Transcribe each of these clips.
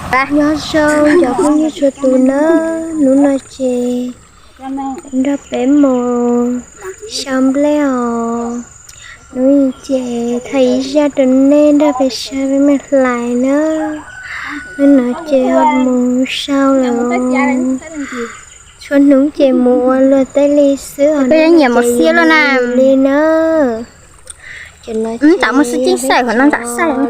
Nyob zoo cov phooj ywg txhua tus nawb, hnub no ces nrog peb mus sau nplej os. Hnub no ces thaij ib zaj rau nej nrog peb saib peb me hlais nawb. Hnub no ces ho mus sau lawm. Txhua hnub ces mus ua luag tej li xwb os, nyiam mus xiab li nawb. Ces no ces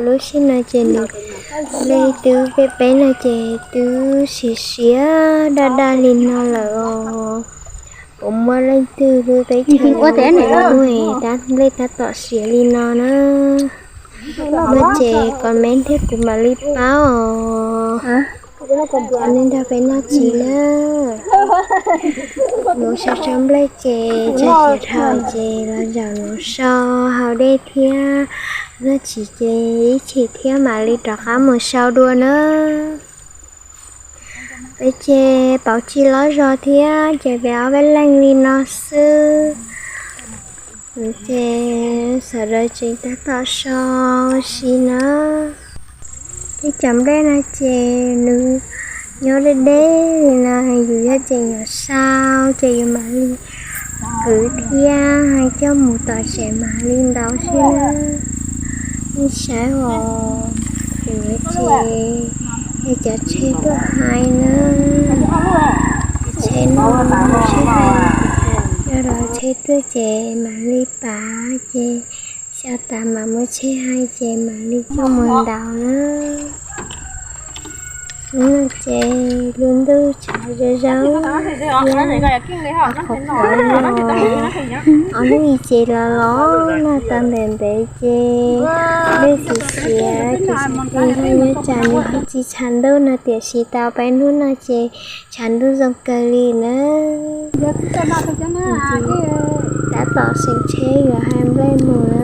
lub sij no ces nws nplej twb peb peb no ces twb siav siav daj daj li no lawm os. Puas muaj leej twg lub teb chaws ua teb nws ua nplej tab tom siav li no na? Muaj ces comment thiab kuv mam li paub os. Nej nrog peb noj tsev na. Mus sau sau nplej ces tsam siav dhau ces los zaum mus so haus dej thiab noj tsev ces ib chim thiab mam li rov qab mus sau dua na. Peb ces pauv tsis loj zog thiab ces peb ob peb leeg li no xwb. Ces sawv daws tseem tab tom so ua si na. Tej cov nplej no ces nws nyob deb deb li no, yus yog tseem yuav sau ces yus mam li kwv thiab hais coj mus tom tsev mam li ntaus xwb na. Nej saib os, ces yog cov tsheb tuaj hais na, cov tsheb no sib hais, yog los tsheb tuaj ces mam li pav ces xyov tas mam muab tsheb hais ces mam li coj mus ntaus na. Hnub no ces lub ntuj tshav zoo zoo thiab qhov qhuav los, ob hnub ib ces los los nag tau ntev ntev ces dej siav siav ces tsis paub nyob tsam nws ho tsis tshav ntuj no tiam sis tau peb hnub no ces tshav ntuj zoo kawg li na. Tab tom seem tsheb yuav hais nplej mus na.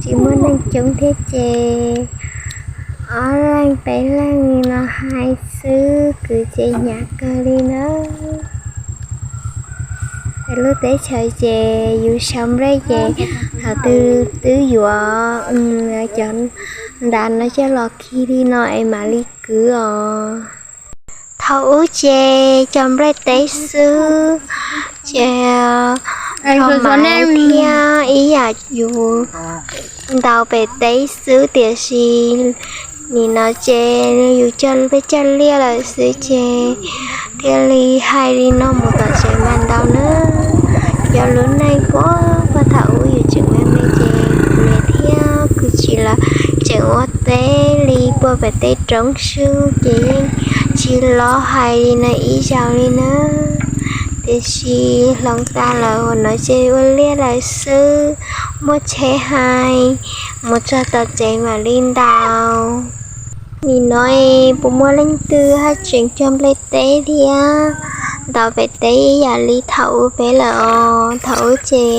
Tsis muaj neeg coob thiab ces ob leeg peb leeg li no hais xwb kwv ces hnyav kawg li na. Lub teb chaws ces yus sau nplej ces thaum twg twb yuav cov ntav no coj los khi li no es mam li kwv os. Thaum ub ces cov nplej teb xwb, ces thaum mas thiab ib yam yus ntaus pem teb xwb tiam sis nim no ces yus cog peb cog liaj lawm xwb ces thiaj li hais li no mus tom tsev mas ntaus na. Cov lub neej puag puag thaum ub yus tseem me me ces kuv niam thiab kuv txiv lawv tseem ua teb li puag pem tej roob xwb ces yeej tsis los hais li no ib zaug li na. Tiam sis hloov tas lawm no ces ua liaj lawm xwb, muaj tsheb hais mus txog tom tsev mam li ntaus. Nim no puas muaj leej twg haj tseem cog nplej teb thiab ntaus pem teb ib yam li thaum ub peb lawm os? Thaum ub ces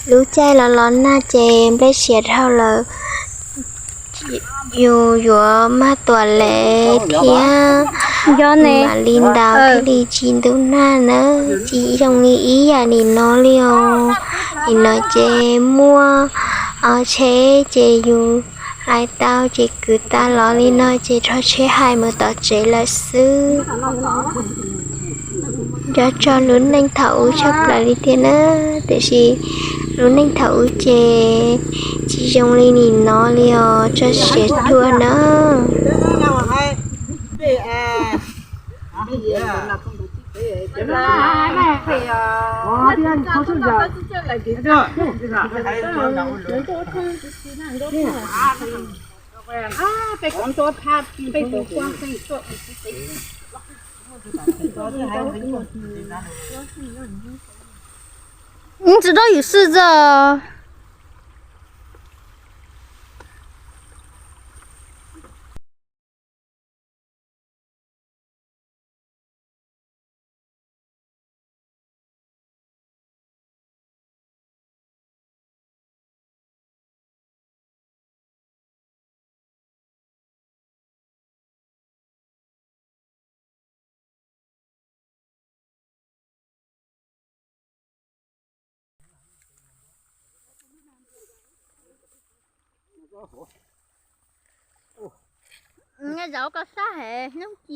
lub caij los los nag ces nplej siav dhau lawm, yus yuav mag tuam lev thiab mam li ntaus thiaj li tsis ntub nag na. Tsis zoo li ib yam nim no li os. Nim no ces muaj tsheb ces yus hlais tau ces kwv tas los li no ces rho tsheb hais mus tom tsev lawm xwb. Nco txog lub neej thaum ub tshaj plaws li thiab na, tiam sis lub neej thaum ub ces tsis zoo li nim no li os, tso siab tuag na. Ntsis dab yus swj txog. Nyob zov koj sab hev hnub ci.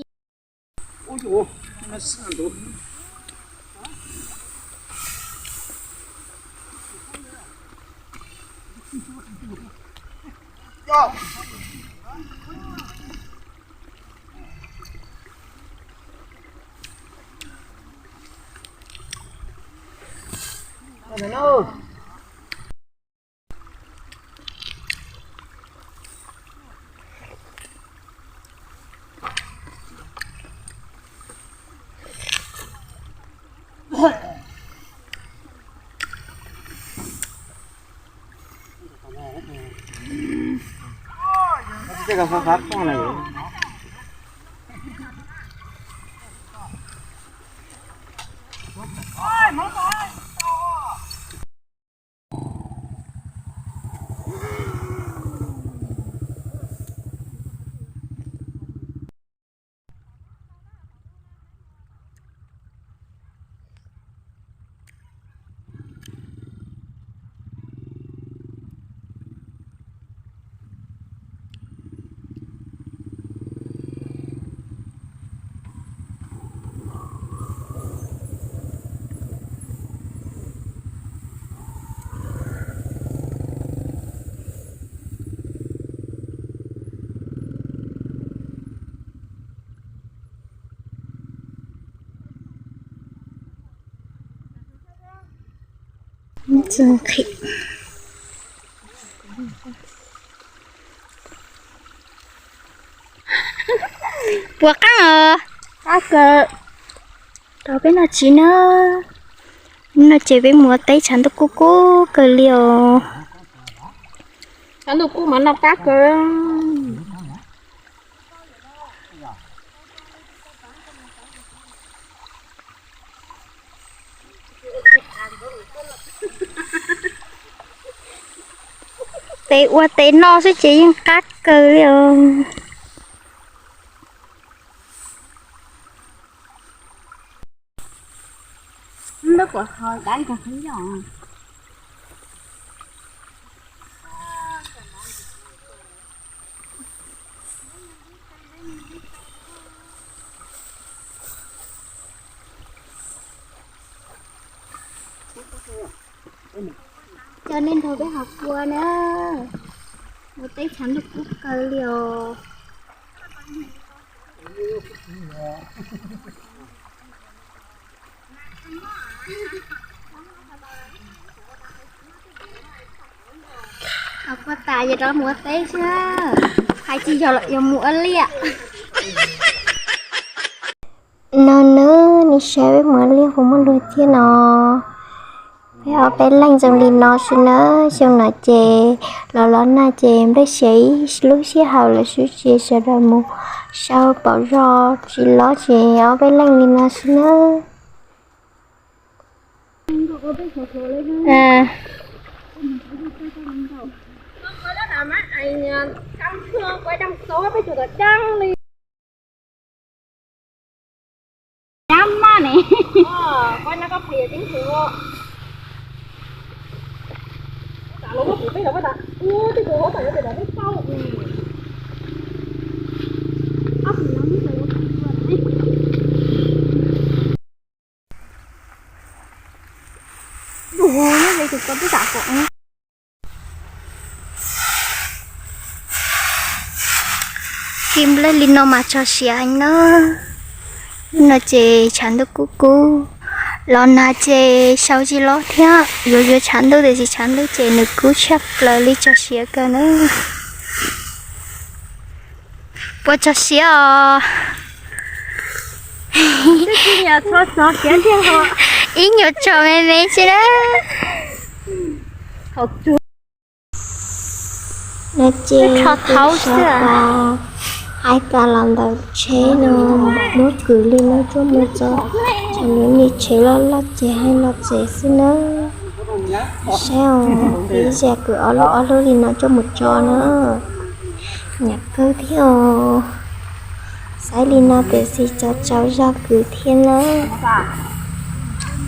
Puas qab os? Qab kawg. Rau peb noj tsev na. No ces peb mus ua teb tshav ntuj kub kub kawg li os. Tshav ntuj kub mas noj qab kawg. Tes ua tes noj xwb ces yeej qab kawg li os. Cov nej nrog peb hauv kua na, ua teb tshav ntuj kub kawg li os. Hauv kua tas yog rov mus ua teb xwb, hais tsis yog los yog mus ua liaj. No nawb, nej saib peb mus ua liaj puas muaj luag thiab no. Peb ob peb leeg zoo li no xwb nawb, xyoo no ces los los nag ces npej siav ib lub sij hawm lawm xwb ces sawv daws mus sau pauv zog tsis los ces ob peb leeg li no xwb nawb. Nyab maj ne. Kib nplej li no mas tso siav heev na. Hnub no ces tshav ntuj kub kub, los nag ces sau tsis los thiab, yuav yuav tshav ntuj tiam sis tshav ntuj ces nws kub tshaj plaws li tso siav kawg na. Puas tso siav os? Ib nyuag tso me me xwb na. No ces sawv tas, hais tas los ntawm tsheb no, muab kwv li no tuaj mus txog, tsam lub niag tsheb loj loj ces hais los txev xwb na. Saib os, ib zaj kwv ob lub ob lub li no tuaj mus tso na. Nyam kawg thiab os. Saib li no tiam sis tso tsau zog kwv thiab na.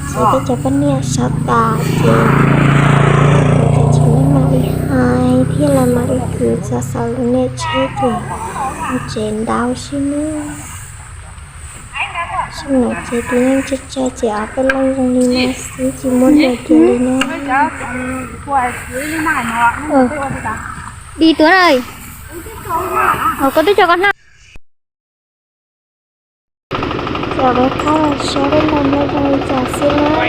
Ces peb cov poj niam sawv tas ces, ces tsis muaj mam li hais thiab los mam li kwv txog xaus lub niag tsheb ces Tsev ntau xwb na. Sab no ces tus neeg tsawg tsawg ces ob peb leeg zoo li no xwb, tsis muaj dua kiag li na. Di tuaj na. Koj twb tso koj hnab. Ces peb qab los saib lub ntais no zoo li cas xwb na.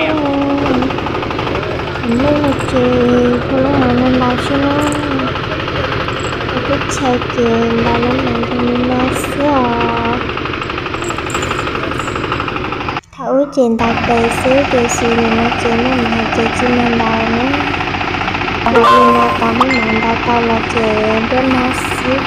Lub no ces hu lub no ntau xwb na. Lub teb chaws ces ntais lub no zoo li no xwb os. Thaum ub ces ntais tes xwb tiam sis nim no ces muaj ntau ces tsis muaj ntau na. Nim no tau muaj ntau tau los ces nruab no xwb.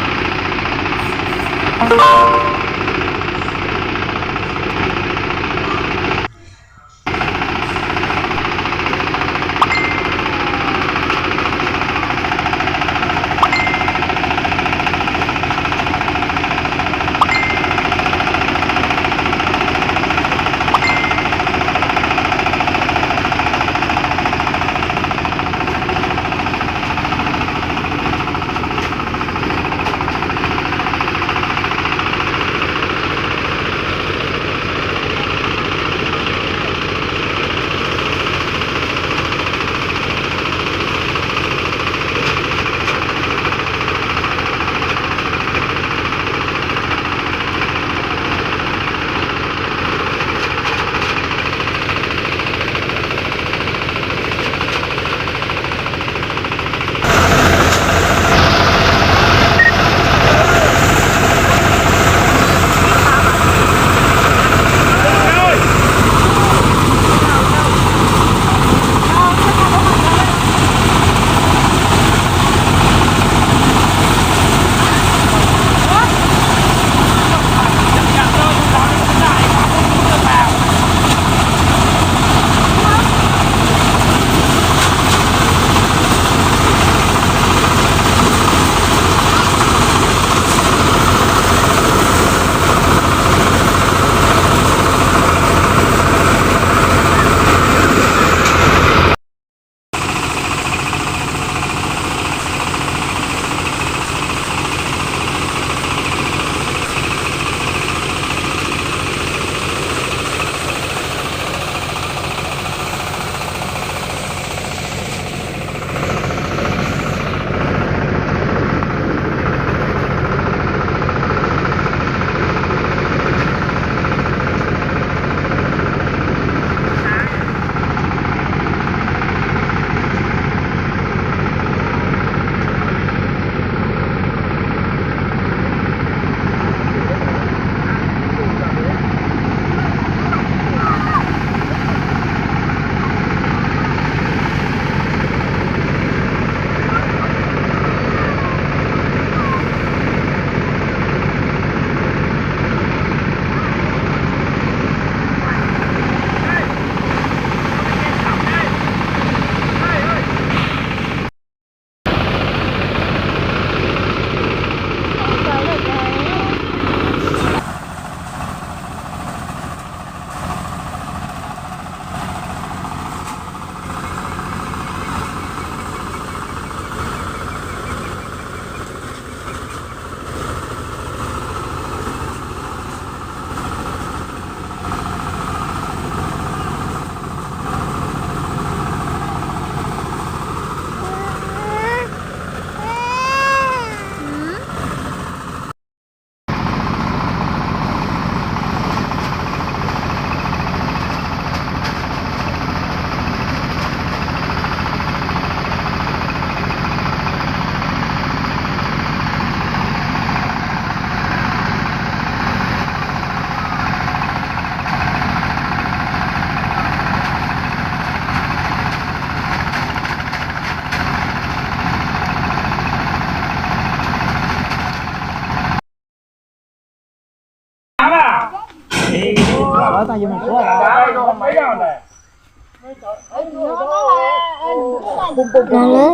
No lawm,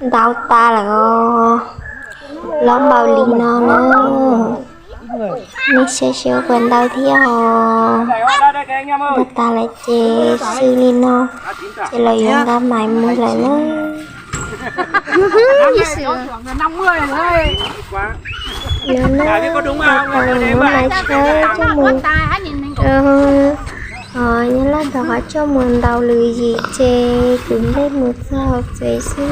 ntau tas lawm os. Los npaum li no na. Nej saib seb puas ntau thiab os. Ntau tas lawm ces xws li no, ces lawv yuav nqa maiv mus lawm na. Ib xwm no na, tab tom muab maiv tshawb coj mus rau nyob laj tau qhov coj mus ntaus lwm yim ces kwv nplej mus txog hauv tsev xwb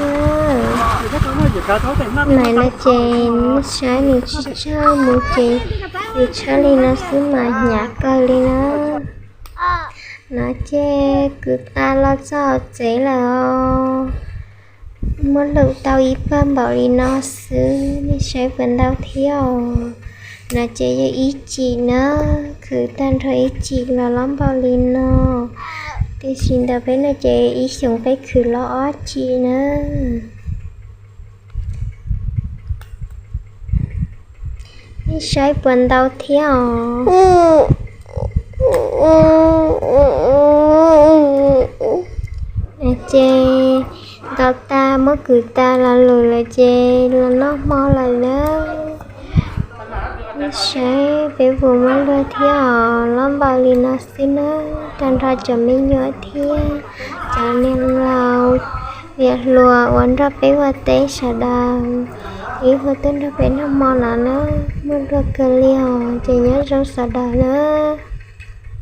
na. Nais no ces nej saib nws tsis tshaj mus ces kwv tshawb li no xwb mas hnyav kawg li na. No ces kwv tas los txog hauv tsev lawm os. Muab lwm tau ib pawg npaum li no xwb, nej saib puas ntau thiab os. No ces yog ib cim na, khwv tag nrho ib cim los lob npaum li no. Tiam sis ntawm peb no ces ib xyoos peb khwv los ob cim na. Nej saib puas ntau thiab os. Ces ntaus tas muab kwv tas los lwm lawm ces los noj hmo lawm na. Nej saib peb puas muaj luag thiab os, lob npaum li no xwb na, tag nrho cov me nyuam thiab cov niam laus, niam hluas uas nrog peb ua teb sawv daws, ib hnub tuaj nrog peb noj hmo no na, muaj luag kawg li os, ces nyob zoo sawv daws na.